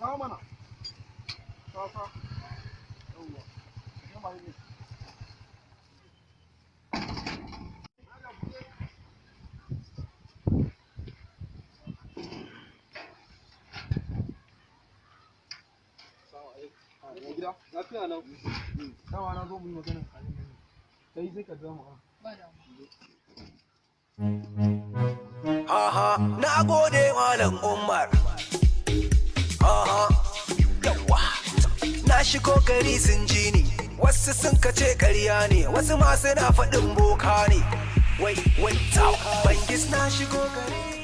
Kawo mana. Kawo ka. Yawwa. Ka ba ne. Gida, lafiya lau. Dama na zo mu yi maganar kalin nan. Kai sai ka zama. Ba damuwa. Aha, na gode Malam Umar. Aha, yawa. Na shigo gari sun ji ni, wasu sun kace ƙarya ne, wasu ma suna faɗin boka ne. Wai, wai, tau, bangis na shigo gari.